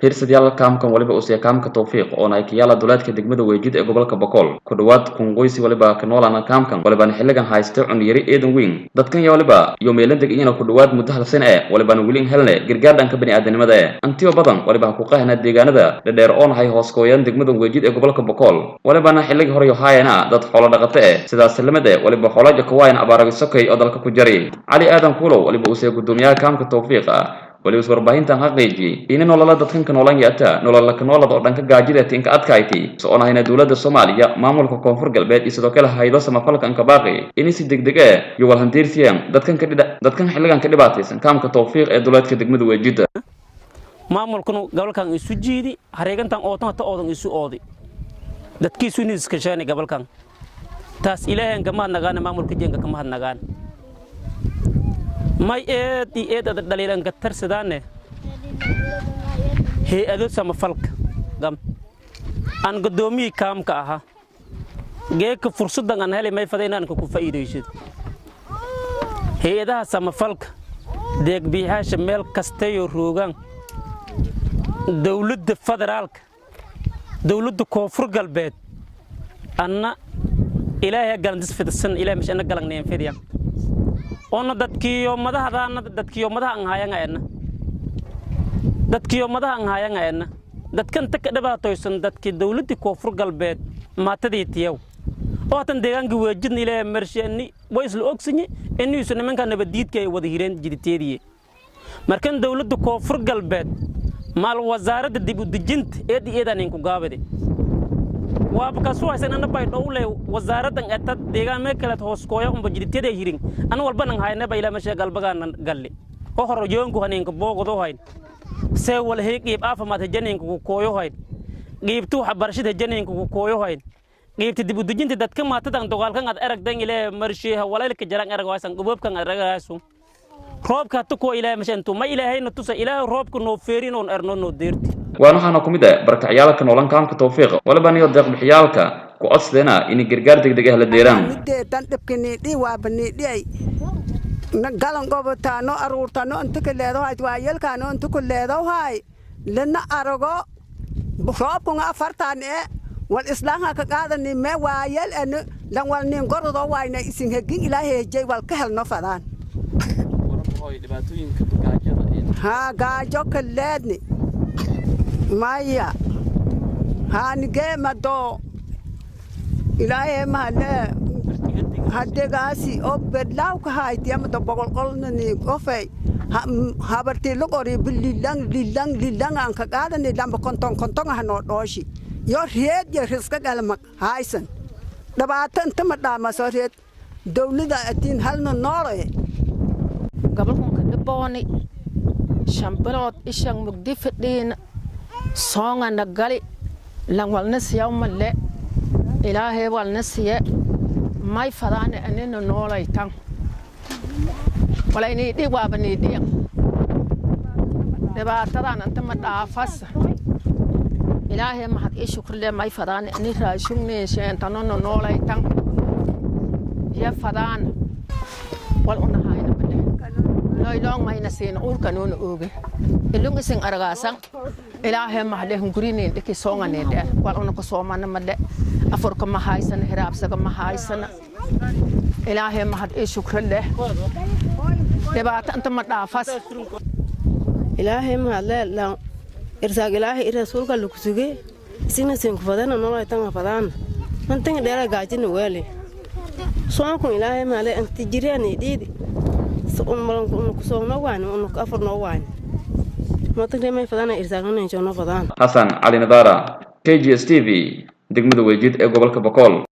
Fiirsadyaal kaamkan waliba usiya kaamka Tawfiiq oona ay kayaala duleedka degmada Weejid ee gobolka Bokool. Ku dhowaad 1000 qoys waliba ka noolaan kaamkan, walibana xilligan haysta cunyari eedan weyn. Dadkan yaa waliba iyo meelan degayana ku dhowaad muddo hal sano eh, walibana weli in helne gargaar dhanka bini'aadanimada eh. Antiyo badan waliba ha ku qahna deegaanada dhadheer oona hay hoos kooyaan degmada Weejid ee gobolka Bokool, walibana xilligii hore haayana dad xoolo dhaqato eh. Sidaas lamid eh waliba xoolaja kawaayan abaaraga sokay oo dalka ku jari. Cali Aadan Kuulow waliba usiya guddoomiyaha kaamka Tawfiiq ah, waliba is warbaahintan xaqiijiyey ini nolola dadkan ka noolan yaata nolola ka noolad oo dhanka gaajida tinka adkayti soconahayna dowladda Soomaaliya, maamulka Koonfur Galbeed iyo sidoo kale haydo samafalka anka baaqi ini si degdeg eh iyo walhandiirsiyaan dadkan ka dadkan xilligan ka dhibaataysan kaamka Tawfiiq ee duleedka degmada Weejida. Maamulkunu gobolkan isu jiidi, hareegantan ootan hata oodan isu oodi, dadkiisu niskashaani gobolkan. Taas Ilaahan kama hadnagaana, maamulka jeenka kama hadnagaan. May eed iyo eed ada dhaliilan ka tarsadaane hay'ado samafalka gam aan guddoomiyii kaamka ahaa. Geeka fursaddan aan helay may fada inaan ku faa'iidaysado hay'adaha samafalka, deeqbiyaasha meel kastayo roogaan, dowladda federaalka, dowladda Koonfur Galbeed. Anna Ilaahay galantis fidsan, Ilaahay mash anna galangneen fidiya oona dadkiyo madahdaana, dadkiyo madaha an haayanga enna, dadkiyo madaha an haayanga enna, dadkan ta ka dhibaatoysan, dadkii dowladdii Koonfur Galbeed maatadii tiyaw oo hatan deegaanka Weejidna Ilaahay marsheeni way isla ogsanyi inniisu nimanka nabadiidka ay wada hireen jiditeediye. Markan dowladda Koonfur Galbeed maal wasaaradda dib u dejinta eed eedan inku gaabade waaba kasu haysan ana bay dhowle wasaaraddan eta deegaan meel kale hoos kooya umba jiditeeda hirin ana walba nan hayna ba ila masha galbagaana galle oo horo joonku haneenka booqdo hayn see wal hey qiib aafimaad hejaneenka ku kooyo hayn, qiibtu waxbarashada hejaneenka ku kooyo hayn, qiibta dib u dejinta dadka maatadan dagaalkan aad aragdan ilaa marsheeha walaylka jaran arag haysan goboobkan aragayso roobka hata kuwa Ilaahay mashantu ma Ilaahayna tusa Ilaahay roobka noo feerin oon erno noo deerti. Waan waxaana ku mid ah barakacyaalka noolan kaamka Tawfiiq, waliba niyo deeqbixiyaalka ku codsadeena inay gargaar degdeg ah la deeraan. Mideetan dhibka niidhi waaba niidhiyay galan gobotaa no aruurta no inta ka leedahay waayelkaa no inta ku leedahay lana arago roobkunga afartaan e wal islaanka ka qaadani me waayel en lan wal nin gorodoo wayna isin hegin Ilaahay hejay wal ka helno fadaan. Haa, gaajo ka leedni maya haanigee madoo Ilaahay mahale hadegaasi oo bedlaawka haytiyamado boqolqolnani qofay habartii luqori bililang lilang lilang aan ka qaadani lamba 50 50 ah noo dhooshi yo reed yo riska galma haysan dhibaato inta ma dhaamaso reed dawlada atiin halna nooloye. Gobolkunka dhibooni 5 bilood ishan mugdi fadhiina soongana gali lan walna siyaw malle. Ilaahay walna siye may fadaane anina noolaytan walay niidhi waaba niidhiyan dhibaatadan inta ma dhaafas. Ilaahay mahad ii shukrile. May fadaane ani raashungneesheentanono noolaytan ya fadaan wal unahayna male noylong mayna siina uurka noona ooge ilung isin aragaasan. Ilaahay mahale hungurinin dhiki soonganeedhe wal una ku soomana male, afurka ma haysana, hiraabsaga ma haysana. Ilaahay mahad ii shukri leh, dhibaato inta ma dhaafas. Ilaahay mahadle lan irsaag Ilaahay rasuulka lagu suge isina sinku fadana noloy tanga fadaan antinga dheera gaajina weeli soonkun. Ilaahay mahadle inti jireen dhiidi un kusoogno waani un afurno waani matangremay fadana irsaagna jono fadaan. Xasan Cali Nadaara, KGS TV, degmada Weejid ee gobolka Bokool.